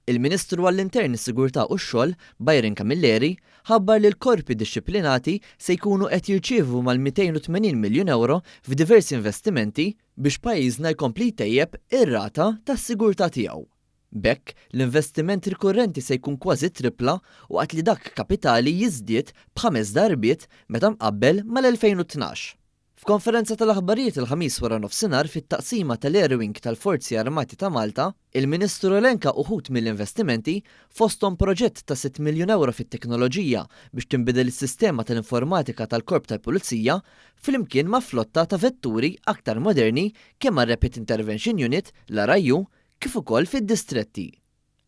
Il-Ministru għall-Intern, is-Sigurtà u x-Xogħol, Byron Camilleri, ħabbar li l-korpi dixxiplinati se jkunu qed jirċievu mal-280 miljun ewro f'diversi investimenti biex pajjiżna jkompli jtejjeb ir-rata tas-sigurtà tiegħu. B'hekk, l-investiment rikurrenti se jkun kważi trippla waqt li dak kapitali jiżdied b'ħames darbiet meta mqabbel mal-2012. F'konferenza tal-aħbarijiet il-Ħamis waranofsinhar fit-taqsima tal-Air Wing tal-Forzi Armati ta' Malta, il-Ministru elenka uħud mill-investimenti, fosthom proġett ta' sitt miljun ewro fit-teknoloġija biex tinbidel is-sistema tal-informatika tal-Korp tal-Pulizija flimkien ma' flotta ta' vetturi aktar moderni kemm għar-Rapid Intervention Unit, l-RIU, kif ukoll fid-distretti.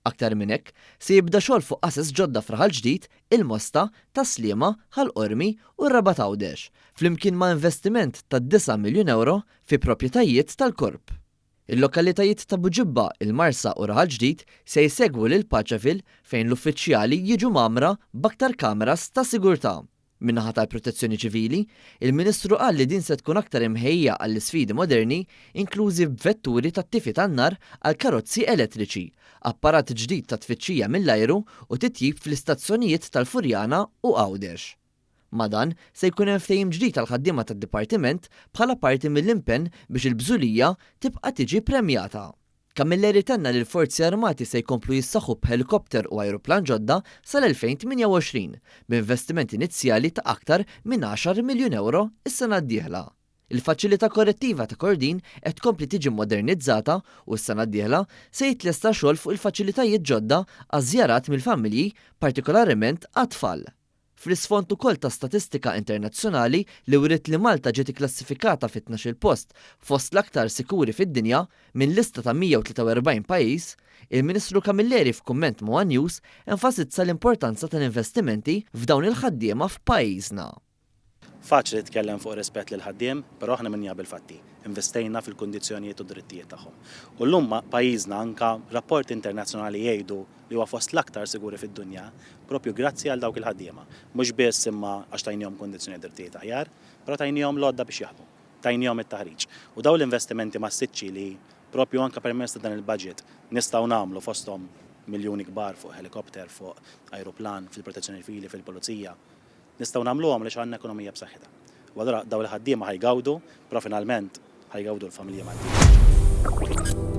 Aktar minn hekk, se jibda xogħol fuq għases ġodda f'Raħal Ġdid, il-Mosta, Tas-Sliema, Ħal Qormi u r-Rabat Għawdex, flimkien ma' investiment ta' disa' miljun ewro fi proprjetajiet tal-Korp. Il-lokalitajiet ta' Buġibba, il-Marsa u Raħal Ġdid se jsegwu lil Paceville fejn l-uffiċjali jiġu mgħammra b'aktar kameras ta' sigurtà. Min-naħa tal-Protezzjoni Ċivili, il-Ministru qal li din se tkun aktar imħejjija għall-isfidi moderni, inklużi b'vetturi tat-tifi tan-nar għal karozzi elettriċi, apparat ġdid ta' tfittxija mill-ajru u titjib fl-istazzjonijiet tal-Furjana u Għawdex. Ma' dan, se jkun hemm ftehim ġdid għall-ħaddiema tad-Dipartiment bħala parti mill-impenn biex il-bżulija tibqa' tiġi premjata. Camilleri tenna li l-Forzi Armati se jkomplu jissaħħu b'ħelikopter u ajruplan ġodda sal-2028, b'investiment inizjali ta' aktar minn għaxar miljun ewro s-sena d-dieħla. Il-faċilità korrettiva ta' Kordin qed tkompli tiġi mmodernizzata u s-sena d-dieħla se jitlesta xogħol fuq il-faċilitajiet ġodda għaż-żjarat mill-familji, partikolariment għat-tfal. Fl-isfond ukoll ta' statistika internazzjonali li wriet li Malta ġiet ikklassifikata fit-tnax-il post fost l-aktar sikuri fid-dinja minn lista ta' 143 pajjiż, il-Ministru Camilleri f'kumment ma' one News enfasizza l-importanza tal-investimenti f'dawn il-ħaddiema f'pajjiżna. Faċli titkellem fuq rispett lill-ħaddiem, però aħna minnija bil-fatti. Investejna fil-kundizzjonijiet u d-drittijiet tagħhom. U llum pajjiżna anke rapporti internazzjonali jgħidu li huwa fost l-aktar siguri fid-dunja, propju grazzi għal dawk il-ħaddiema. Mhux biss imma għax tajniehom kundizzjonijiet u drittijiet aħjar, però tajniehom l-għodda biex jaħdmu. Tajniehom it-taħriġ. U dawn l-investimenti massiċċi li propju anke permezz ta' dan il-budget nistgħu nagħmlu fosthom miljuni kbar fuq helikopter, fuq ajruplan, fil-protezzjoni ċivili, fil-pulizija, Nistgħu nagħmluhom għaliex għandna ekonomija b'saħħitha. U allura dawn il-ħaddiema ħa jgawdu, però finalment ħa jgawdu l-familji Maltin.